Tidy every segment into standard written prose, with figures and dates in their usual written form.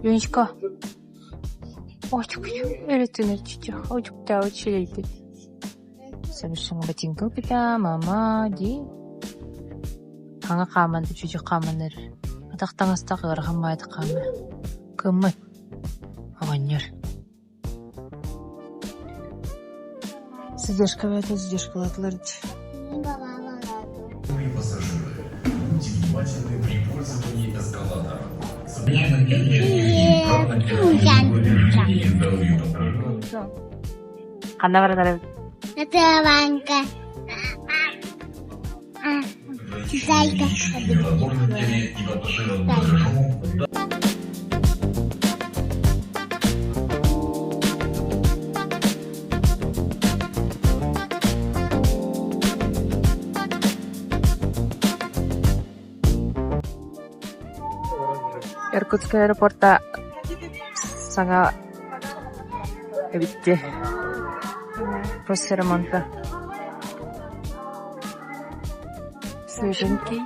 Ленечка, Совершенно ботинка ылбыта, мама дии. Хаҥа хааман, чүчү хааман эрэр. Атах таҥастаах ыарахан баайдык хаамар. Кыаммат. Оҕонньор. Задержка бэйэтэ задержкалаатылар дии. Ханна баран Наталанка. Зайка. Иркутскай аэропорта саҥа эбитти после ремонта. Свеженький.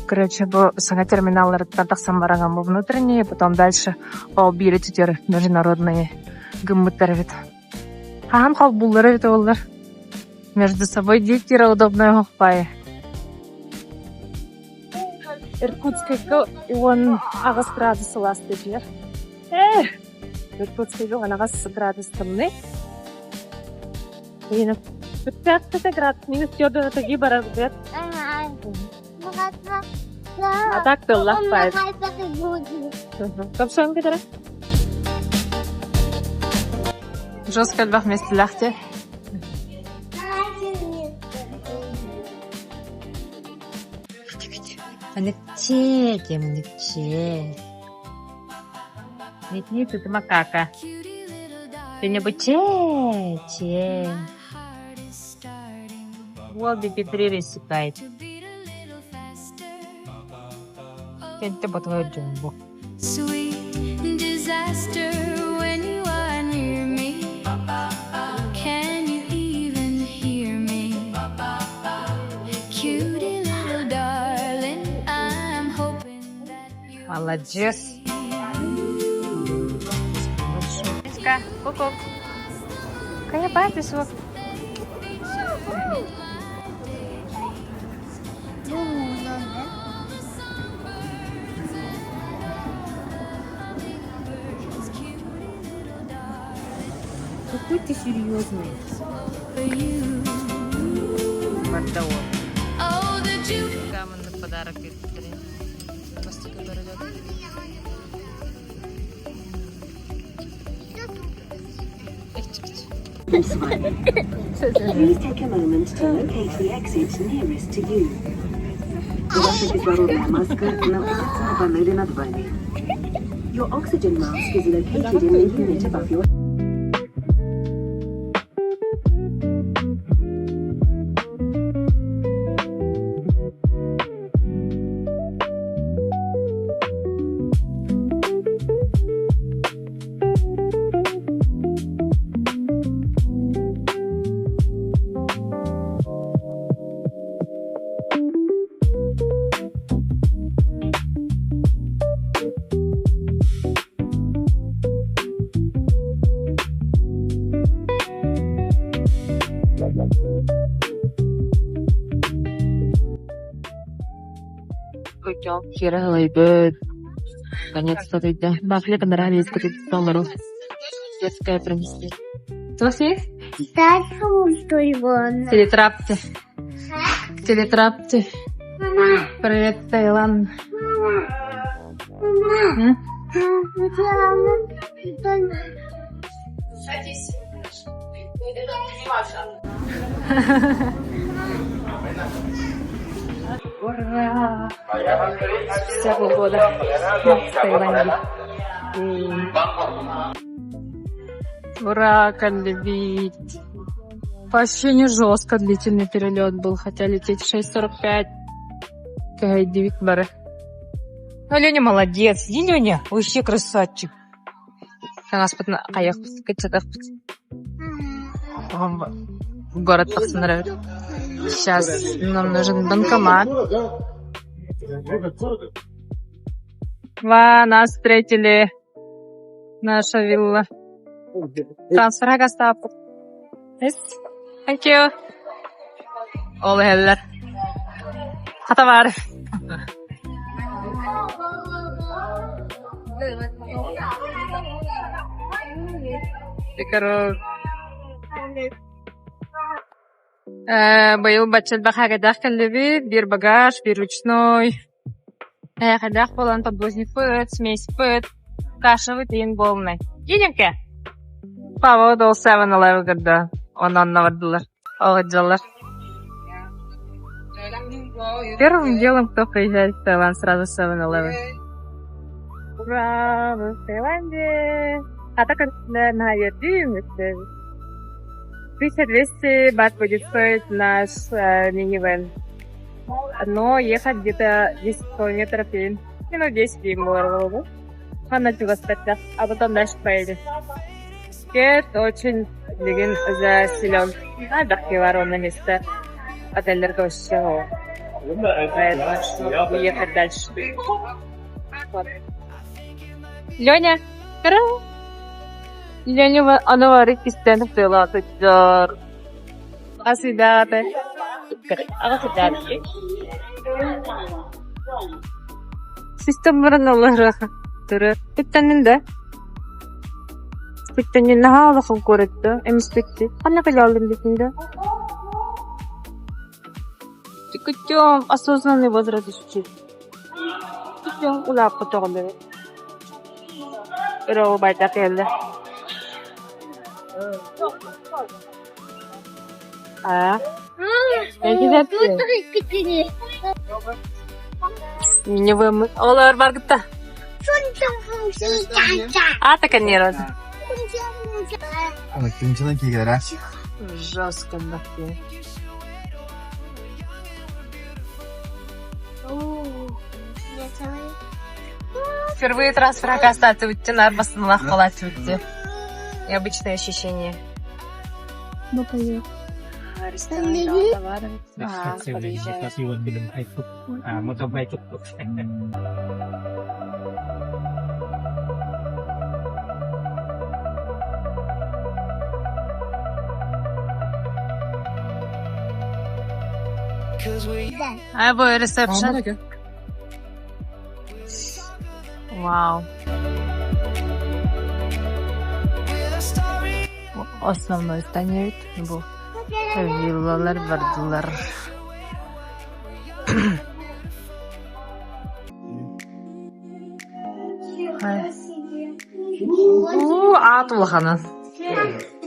Короче, бу саҥа терминалларыттан тахсан бараҥҥын бу внутренние, потом дальше ол биири түтэр международные гыммыттар эбит. Хаһан холбууллар эбит буоллар. Между собой диэки удобная оһохпай. Иркутскайга 18 градус сылаас диэтилэр. Ээ, Иркутскайга 18 градус тымныы. Бүттээхтэтэ градус минус төрдө барар бет. А так тыллах баайд. Топсоҥ кытара. Жестко элбэх миэстэлээх Аныкче, темныкче. Нет, это макака. Ты не че, че. Уол BP3 рассекает. Кэнтэ ботугар дьон бу. Sweet disaster when you are near me. Can you even hear me? Cutie little darling, I'm hoping that you Молодец. Ку-ку. Кая баати суох. Какой ты серьезный. Барда уол. Oh, the Jupiter. Каменный подарок бериптэрин. Бастакы перелет. Please take a moment to locate the exit nearest to you. Ваша кислородная маска находится на панели над вами. Your oxygen mask is located in the unit above your Вчера ылайбыт. Наконец-то ыйда. Бафля понравились толору. Детская принесли. Туох Телетрапте. Телетрапте. Привет, Таиланд. М? Ура! Спустя полгода в Таиланде. Ура, кэллибит. По ощущению жестко длительный перелет был, хотя лететь в 6.45. Кэһэйдибит бары. Ну, Леня молодец. Иди, Леня, вообще красавчик. Таҥаспытын хайыахпыт, кыччатыахпыт. Город тахсан эрэр. Сейчас нам нужен банкомат. Ва, нас встретили. Наша вилла. Трансферга гастааппыт. Yes. Thank you. Ол иһэллэр. Хата баар. Быйыл бачча элбэх ээгэдээх кэллибит, биир багаж, биир ручной. Эһээхэдээх буолан подгузникпыт, смеспыт, кашабыт иин буолунай. Дидиҥкэ Павел ол Seven Eleven көрдө, онно онно бардылар, оҕодьоллор. Первым делом, кто приезжает в Таиланд, сразу Seven Eleven. Ура, мы в Таиланде! А так на 1200 бат будет стоить наш минивэн. Но ехать где-то 10 километров и минут 10 дейм буолар Ханна чугастарда, а потом дальше поедем. Пхукет очень билигин заселен. Элбэх бар онно место отеллерга вообще Поэтому ехать дальше. Вот. Леня, Леня аны бары кистэн тыла сылдьар. Асыдааты. Аҕа Систем баран олорор. Турар. Үттэннин да? Үттэннин наһаа улахан куоратта. Эмиспитти. Ханна кэлэ битин да? Күттүм осознанный возраст үчү. Күттүм улааппыт оҕолору. Өрө байда кэллэ. А? Олор баргытта. Ата канерот. Жестко нахуй. Впервые трансферга остаться арбасынлах қалатыбытте. Необычное ощущение. Ресторан товары. Motorbike. А бу ресепшн. Вау. Основной здание бу виллалар бардылар. Уу, аат улаханын.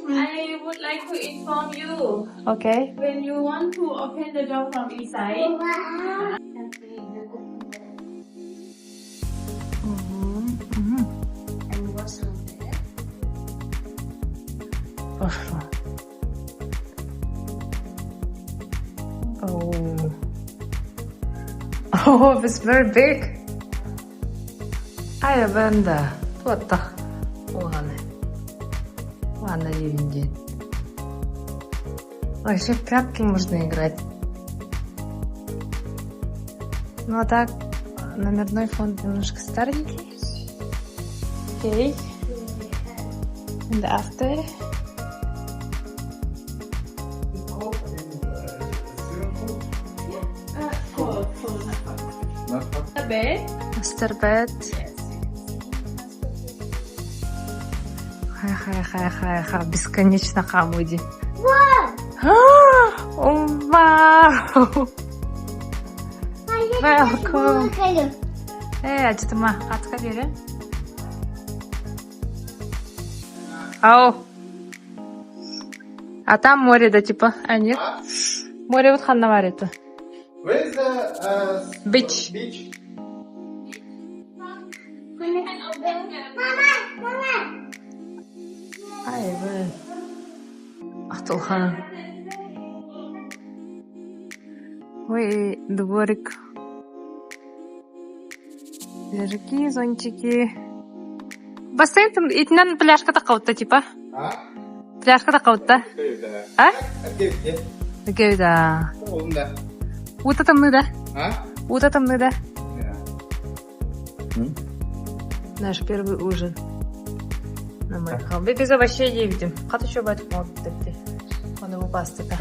I would like to inform you Окей. when you want to open the door from inside. Пошло. Oh. Oh, it's very big. Айбанда. Туоттах. Улаханы. Ладно, день. Вообще в прятки можно играть. Ну а так, номерной фонд немножко старенький. Окей. And after. The bed. Master bed. Хай-хай-хай-хай-хай. Бесконечно хамуди. Вау! Welcome. Э, ачтыма, хатка бери. Ау. А там море, да, типа? А, нет? Море вот ханна бар это. Where is the Beach. beach? Мама, мама. Ай, вы. Атылхан. Ой, дворик. Лежаки, зонтики. Бассейн там итинэн пляжка таххабытта типа. А? Пляжка таххабытта. А? Окей, Окей, да. да. Уута тымныы да. А? Уута тымныы да. Yeah. Наш первый ужин. На моих. Без овощей не видим. Хата еще бать мод. Оны бу пастыка.